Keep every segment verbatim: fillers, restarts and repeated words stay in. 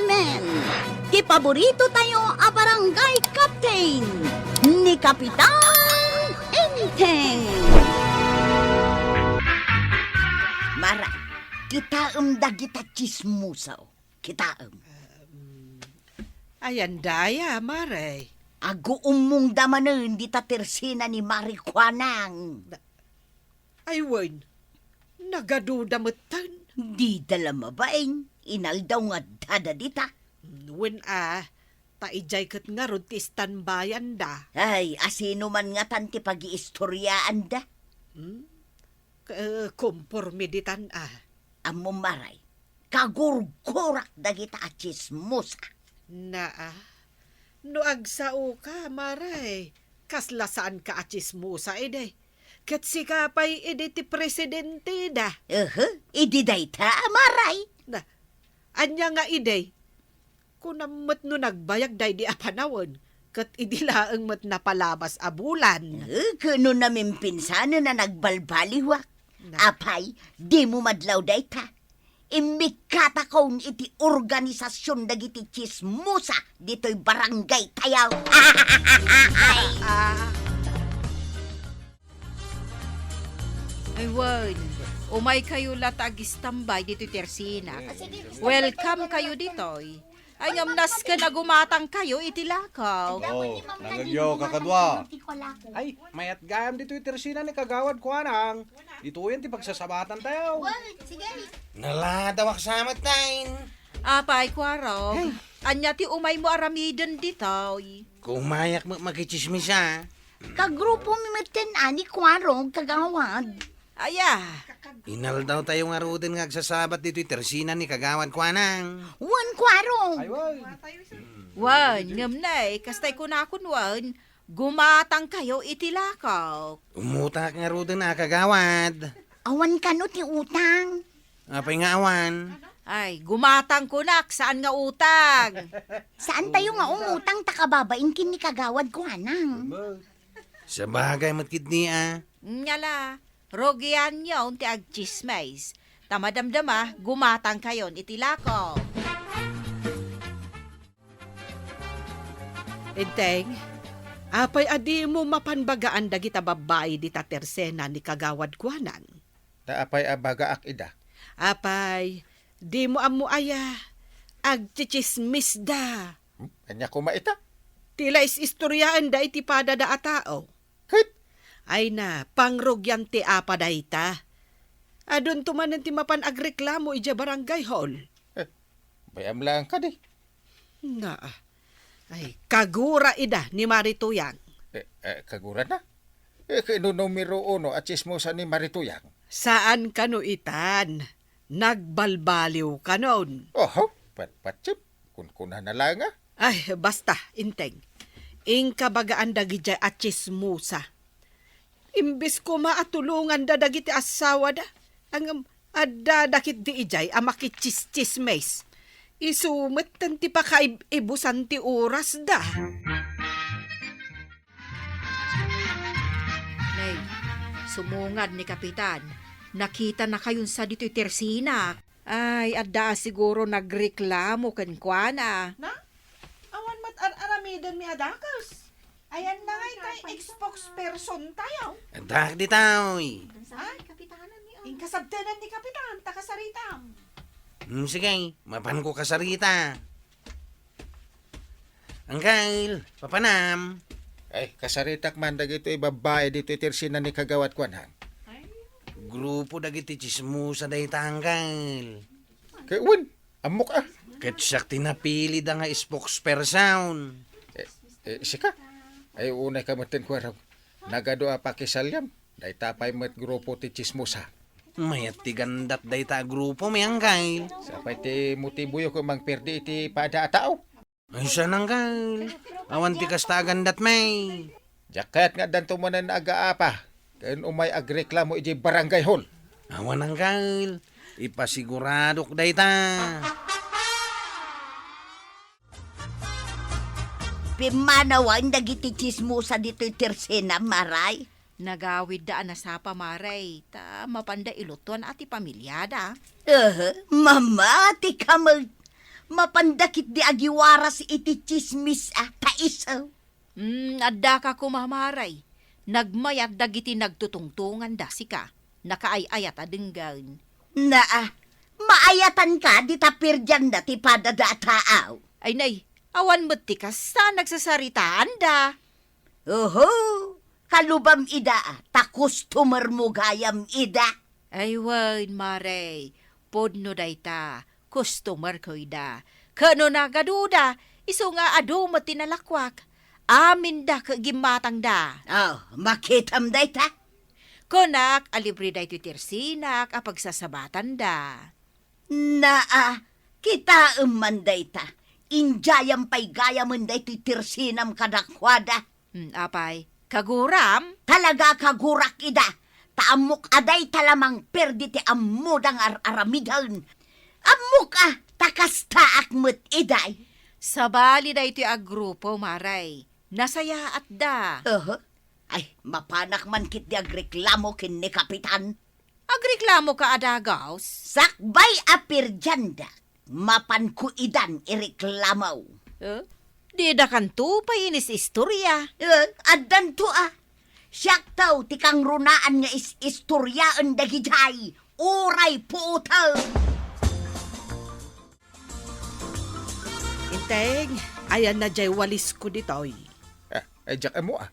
Men, ti paborito tayo a barangay captain, ni Kapitan Enteng. Mara, kitaem dagita chismosa. Kitaem. Ayan daya, Mare. Aguummongda manen dita tersena ni Mari Kuanang. Ay wen, nagaduda metten. Dida la mabain, inaldaw nga addada dita. Wen a, ta idiay ket ngarud ti istanbayanda. Ay, asino man ngatan ti pagiistoriaanda? Hmm? K-, konporme ditan a. Ammom, Mare, kagurgurak dagita a chismosa. Naa, no agsaoka, Mare, kasla saanka a chismosa idi. Ket sika pay idi ti presidenteda. Ehe, idi dayta, Mare. Na, ania nga idi? Kunam met no nagbayag daydi a panawen, ket idi laeng met napalabas a bulan. Eh, ket no namimpinsanen a nagbalbaliwak. Na. Apay, dimo madlaw dayta. Immikkatakon iti organisasion dagiti chismosa ditoy barangay tayo. Ah. Ay, wen, umaykayo la ta agistambay ditoy tersena. Welcome kayo ditoy. Ay, ngem nasken a gumatang kayo iti lakaw. Oh, nangegyo, kakadua. Ay, mayat gayam ditoy tersena ni Kagawad Kuanang. Ditoyen ti pagsasabatan tayo. Wen, sige. Naladawak sa met, Tain. Apay, Kuarog, ania ti umaymo aramiden ditoy? Kumayak met makichismis a. Kagrupomi metten a ni Kuarog, Kagawad. Aya. Inaldaw tayo ngaruden nga agsasabat ditoy tersena ni Kagawad Kuanang. Wen, Kuarog. Ay, wen. Wen, ngem nay, kastay kunakon wen, gumatang kayo iti lakaw. Umutak ngaruden a, Kagawad. Awan kano ti utang. Apay nga awan? Ay, gumatang kunak, saan nga utang? Saan tayo nga umutang ta kababain ken ni Kagawad Kuanang? Sabagay met ketdi a. Nyala, rugianyon ti agchismis. Ta madamdama, gumatang kayon iti lako. Enteng, apay a dimo mapan bagaan dagita babbai dita tersena ni Kagawad Kuanang? Ta apay a bagaak ida? Apay, dimo ammo aya, agchichismisda. Hmm? Ania koma ita? Ti la is-istoriaenda iti padada a tao. Ket? Ay na, pangrugian ti apa dayta. Adunto manen ti mapan agreklamo idiay barangay hall. Eh, bay-am laeng kadi. Naa. Ay, kagura ida ni Mari Tuyang. Eh, eh, kagurana? Eh, ket no numero uno a chismosa ni Mari Tuyang? Saan kano itan? Nagbalbaliw kanon. Oho, patpatsip. Kunkunana laeng a. Ay, basta, Enteng. Inka bagaan dagidiay a chismosa. Imbes koma a tulonganda dagiti assawada, ngem addada ketdi idiay a makichischismis. Isu metten ti pakaib-ibusan ti orasda. Nay, sumungad ni Kapitan. Nakitanakayon sa ditoy tersena. Ay, adda a siguro nagreklamo kenkuana. Na? Awan met ar-aramidenmi a dakes. Ayan na ngay tay spokesperson tayo. Adda ditoy. Ha? Inkasabtenan ni Kapitan, ta kasaritam. Hmm, sige, mapanko kasarita. Angkel, papanam. Ay, kasaritak man dagitoy babbai ditoy tersena ni Kagawad Kuanang. Grupo dagiti chismosa dayta, Angkel. Kay wen, ammok a. Ket siak ti napilida nga spokesperson. Eh, eh, sika? Ay, unay ka metten, Kuarog. Nagadu a pakisaliam. Dayta pay met grupo ti chismosa. Mayat ti gandat dayta a grupo, mi, Angkel. Sapay ti motiboyo ket mangperdi iti pada a tao. Ay, saan, Angkel? Awan ti kasta a gandat, mi. Diak kayat nga addanto manen agaapa ken umay agreklamo idiay barangay hall. Awan, Angkel. Ipasiguradok dayta. Pimmanawan dagiti chismosa ditoy tersena, Maray. Nagawidda a nasapa, Maray, ta mapanda ilutuan a ti pamiliada. Eh, mamati ka met. Mapanda ketdi agiwaras iti tsismis a ta isu. Hmm, addaka koma, Mare. Nagmayat dagiti nagtutungtonganda sika. Nakaay-ayat a denggen. Naa, maayatanka dita perdianda ti padada a taaw. Ay nay, awan met ti kasta, nagsasaritaanda. Oho, kalubam ida, ta customer mo gayam ida. Ay wen, Mare, pudno dayta, customer ko ida. Ket no nagaduda, isu nga adu met ti nalakuak. Aminda ket gimmatangda. Oh, makitam dayta? Kunak a libre daytoy tersinak a pagsasabatanda. Naa, kitaem man dayta. Indiayam pay gayamen daytoy tersinam kadakuada. Hmm, apay, kaguram? Talaga kagurak ida. Ta ammok a dayta la mangperdi ti ammoda nga ar-aramiden. Ammok a, ta kastaak met iday. Sabali daytoy a grupo, Mare. Nasayaatda. Aha. Ay, mapanak man ketdi agreklamo ken ni Kapitan. Agreklamoka a dagus? Sakbay a perdianda, mapanko idan ireklamo. Eh? Didakanto pay inis-istorya? Eh, addanto a. Siakto ti kangrunaan nga is-istoryaen dagidiay, uray puoten. Inteng, ayanna diay walisko ditoy. Ah, ay, diak ammo, ah.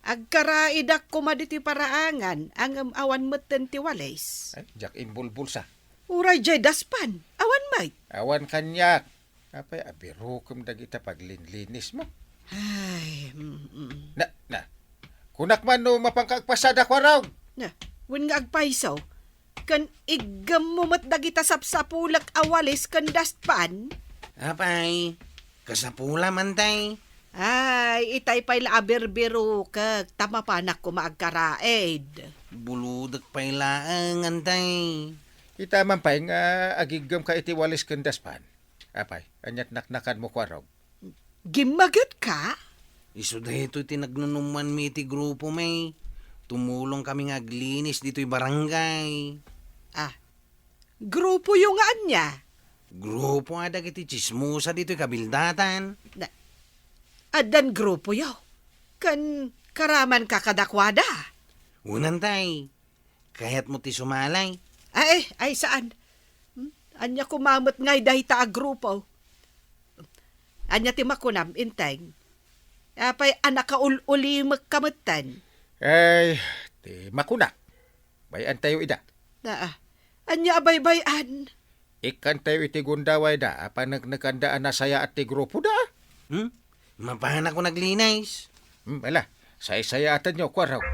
Agkaraidak koma ditoy paraangan, ngem awan metten ti walis. Ay, diak imbulbulsa. Uray diay daspan, awan met. Awan kaniak. Apay, abirukem dagita paglinlinismo. Ay, mm, mm. Na, na. Kunak man no mapanka agpasada, Kuarog. Na, wen nga agpayso. Ken iggemmo met dagita sapsapulek a walis ken dustpan? Apay, kasapula man tay. Ay, itay pay la a birbirokek, ta mapanak koma agkaraid. Bulodek pay laeng, antay. Ita man pay nga agiggemka iti walis ken dustpan. Apay, ania't naknakanmo, Kuarog? Gimmagetka? Isu daytoy ti nagnunumoanmi iti grupomi. Tumulongkami nga aglinis ditoy barangay. Ah, grupoyo nga ania? Grupo a dagiti tsismosa ditoy kabildatan. Na, addan grupoyo? Ken karamanka kadakuada? Wen, antay. Kayatmo ti sumali? Ay, ay, saan. Hmm? Ania koma met ngay dayta a grupo? Ania ti makunam, Inteng? Apay a nakaul-ulimekka metten? Ay, ti makunak. Bay-antayo ida. Naa. Ania a baybay-an? Ikkantayo iti gundaway da a paneknekanda a nasayaat ti grupoda. Hmm? Mapanakon aglinis. Hmm, ala, saysayaatanyo, Kuarog.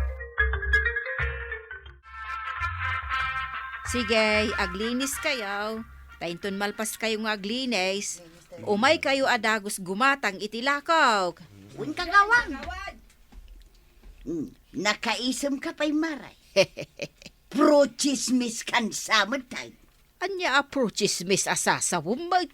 Sige, aglinis kayo. Ta inton malpas kayo nga aglinis, umay kayo a dagus gumatang iti lakok. Wen, kagawad. Hmm, nakaisemka pay, Mare. Pro-tsismis kan sa met, tay. Ania a pro-tsismis a sasawem met?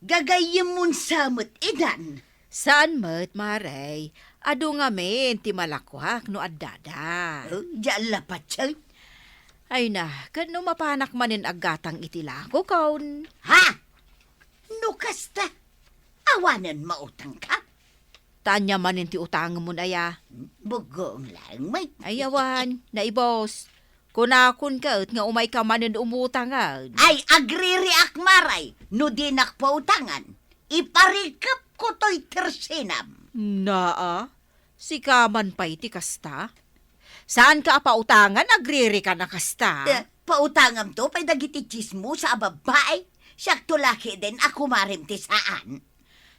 Gagayyemmon sa met idan. Saan met, Mare. Adu ngamin ti malakuak no addada. Oh, diak la patien. Ay na, ket no mapanak manen aggatang iti lakokon? Ha? No kasta, awanen mautangka? Ta ania manen ti utangemon aya? Buggoeng laeng met. Ay, awan, naibos. Kunakon ket nga umayka manen umutangen. Ay, agririak, Mare, no dinak pautangan. Iparikepko toy tersinam. Naa, sika man pay ti kasta? Saanka a pautangan, agririka a kasta? Eh, pautangamto pay dagiti tsismosa a babbai. Siakto la ketdin a kumarem ti saan.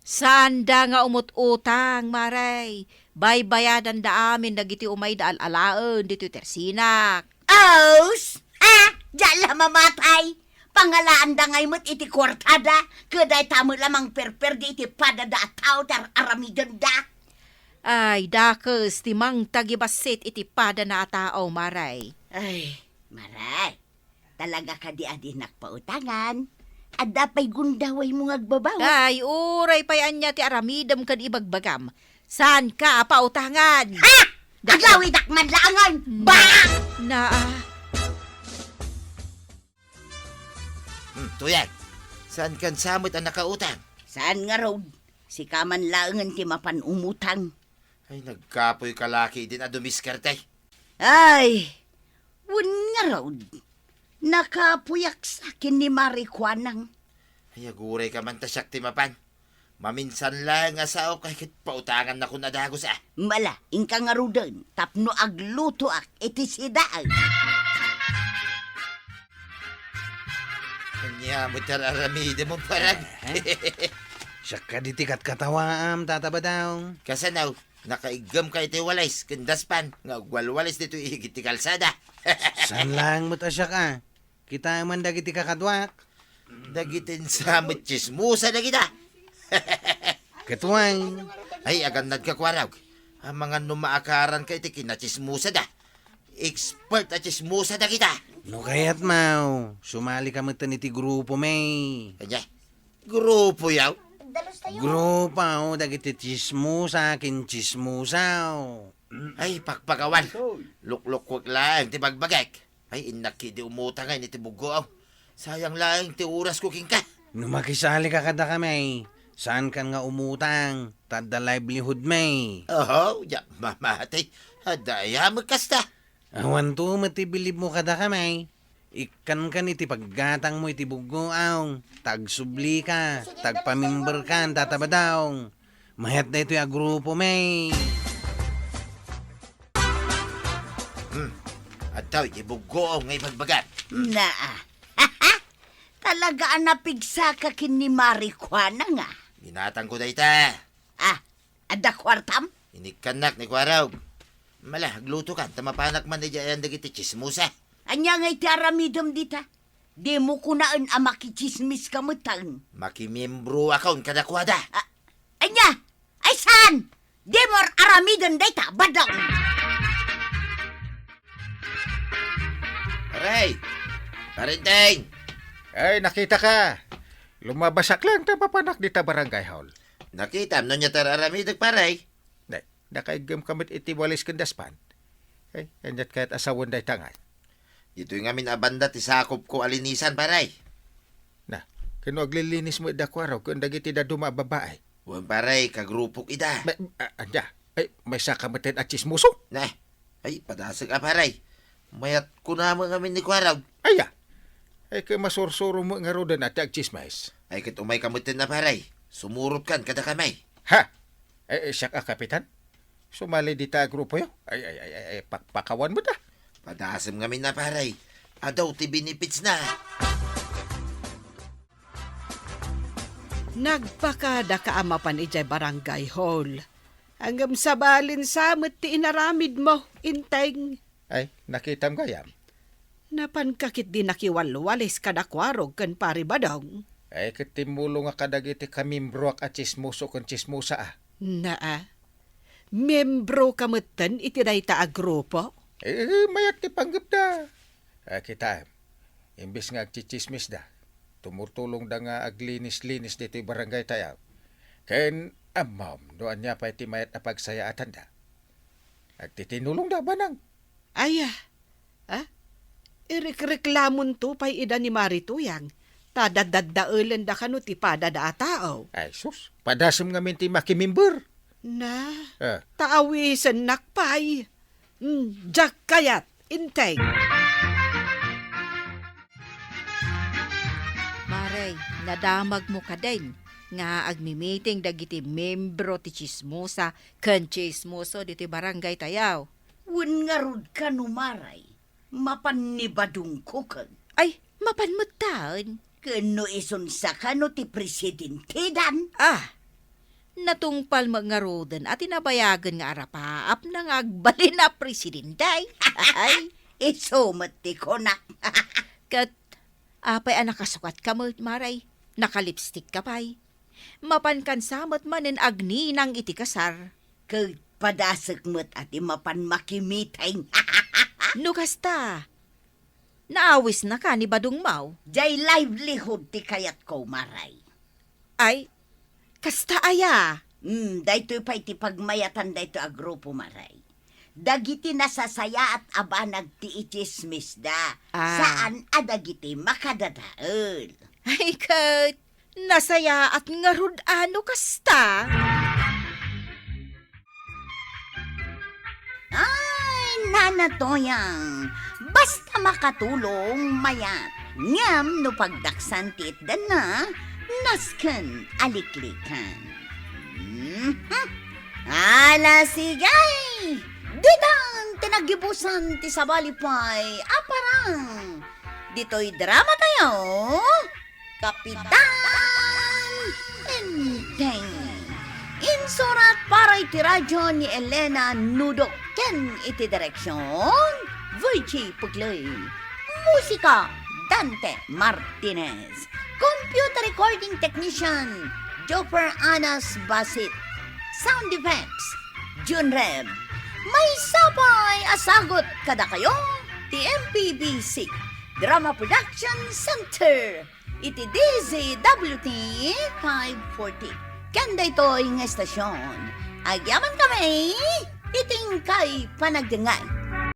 Saanda nga umut-utang, Mare. Baybayadanda amin dagiti umayda al-alaen ditoy tersinak. Aus! Ah! Diak la mamatay! Pangalaanda ngay met iti kuartada, ket dayta met la mangperperdi iti padada a tao ti ar-aramidenda. Ay, dakes ti mangtagibassit iti padana a tao, Mare. Ay, Mare. Talaga kadi a dinak pautangan? Adda pay gundawaymo nga agbabawi? Ay, uray pay ania ti aramidem ken ibagbagam. Saanka a pautangan? Ha? Aglawidak man laengen! Hmm. Ba! Naa. Hmm, tuyay. Saankan sa met a nakautang? Saan ngarud? Sika man laengen ti mapan umutang. Ay, nagkapoyka la ketdin a dumiskarte. Ay, wen ngarud. Nakapuyak sa ken ni Mari Kuanang. Ay, agurayka man ta siak ti mapan. Maminsan laeng a saok ay ket pautangannakon a dagus, a. Mala, inka ngaruden tapno aglutoak iti sidaen. Ania met ti ar-aramidem, Parag? Eh? Siak kadi ti katkatawaam, Tata Badong. Kasano? Nakaiggemka iti walis ken daspan nga agwalwalis ditoy igid ti kalsada. Saan laeng met a siak, a. Kitaem man dagiti kakaduak. Dagiti sa met tsismosa dagita. Ket wen. Ay, agannadka, Kuarog. Amangan no maakaranka iti kinatsismosada. Expert a tsismosa dagita. No kayatmo, sumalika metten iti grupomi. Ania? Grupoyo? Grupo dagiti tsismosa ken tsismosa. Ay, pakpakawan. Luklukwek laeng ti bagbagak. Ay, innak idi umutang iti buggoam. Sayang laeng ti orasko kenka. No makisalika kadakami, saankan nga umutang, ta adda livelihoodmi. Oho, diak mamati. Adda aya met kasta. Awanto met ti bilibmo kadakami. Ikkankan iti paggatangmo iti buggoam, ta agsublika, ta agpamemberkan, Tata Badong. Mayat daytoy a grupomi. Hmm. Adda iti buggoam nga ibagbagak. Hmm. Naa. Talaga a napigsaka ken ni Mari Kuanang, a. Binatangko dayta. Ah, adda kuartam? Inikkannak ni Kuarog. Mala, aglutokan, ta mapanak man idiay ayan dagiti tsismosa. Ania ngay ti aramidem dita? Dimo kunaen a makitsismiska metten. Makimiembroakon kadakuada. A-, ania? Ay, saan? Dimo ar-aramiden dayta, Badong! Pare! Pare Enteng! Ay, nakitaka. Lumabasak laeng ta mapanak dita barangay hall. Nakitam no ania ti ar-aramidek, pare? Nay, nakaiggemka met iti walis ken daspan. Ay, aniat kayat a sawen dayta ngay? Ditoy ngamin a banda ti sakopko a linisan, pare. Na, ken no aglilinismo ida, Kuarog, ken dagiti dadduma a babai? Wen, pare, kagrupok ida. Ma-, a-, ania? Ay, maysaka metten a tsismoso? Na, ay, padasek a, pare. Mayat kunam ngamin ni Kuarog. Aya? Ay, ket masursurom met ngaruden a ti agtsismis. Ay, ket umayka metten a, pare. Sumurotkan kadakami. Ha? Eh, eh, siak a kapitan? Sumali dita a grupoyo? Ay, ay, ay, ay, ay, pakpakawan met a. Padasem ngamin a, pare. Adu ti benefits na. Nagpakadaka a mapan idiay barangay hall. Ngem sabali sa met ti inaramidmo, Enteng. Ay, nakitam gayam? Napanka ketdi nakiwalwalis kada Kuarog ken Pari Badong. Ay, ket timmulongak kadagiti kamiembroak a tsismoso ken tsismosa a. Naa. Miembroka metten iti dayta a grupo? Eh, mayat ti panggepda. Ah, kitaem, imbes nga agtsitsismisda, tumutulongda nga aglinis-linis ditoy barangaytayo. Ken ammom no ania pay ti mayat a pagsayaatanda. Agtitinulongda, banang. Aya, ah? Irikreklamonto pay ida ni Mari Tuyang, ta dadaddaelenda kano ti padada a tao. Ay, sus, padasem ngamin ti makimimber. Na, ah, ta awisennak pay. Hmm, diak kayat, Enteng. Mare, nadamagmo kadin nga agmimiting dagiti membro ti tsismosa ken tsismoso ditoy barangaytayo? Wen ngarud kano, Mare, mapan ni Badongko ken. Ay, mapan metten. Ken no isunsa kano ti presidenteden? Ah, natungpal met ngaruden a ti nabayagen nga arapaapna nga agbalin a presidente. Ay. Isu met ti kunak. Ket apay a nakasukatka met, Mare? Nakalipstikka pay. Mapankan sa met manen agninang iti kasar. Ket padasek met a ti mapan makimiting. No kasta, naawisnaka ni Badongmo? Diay livelihood ti kayatko, Mare. Ay, kasta aya? Hmm, daytoy pay ti pagmayatan daytoy a grupo, Mare. Dagiti nasasayaat a banag ti itsismisda, ah, saan a dagiti makadadael. Ay, ket Nasayaat ngarud a no kasta. Ay, Nana Toyang, basta makatulong, mayat. Ngem no pagdaksan ti itdanna, nasken a liklikan. Mhm. Ala, sige! Ditan ti naggibusan ti sabali pay a parang. Ditoy drama tayo, Kapitan Enteng. Insurat para iti radyo ni Elena Nudo ken iti direksyon, Virgie Pugley. Musika, Dante Martinez. Computer recording technician, Joffer Anas Basit. Sound effects, Jun Reb. Maysa pay a sagut kadakayo ti M P B C Drama Production Center iti D Z W T five forty. Ken daytoy nga estasyon, agyaman kami iti inkay panagdengngeg.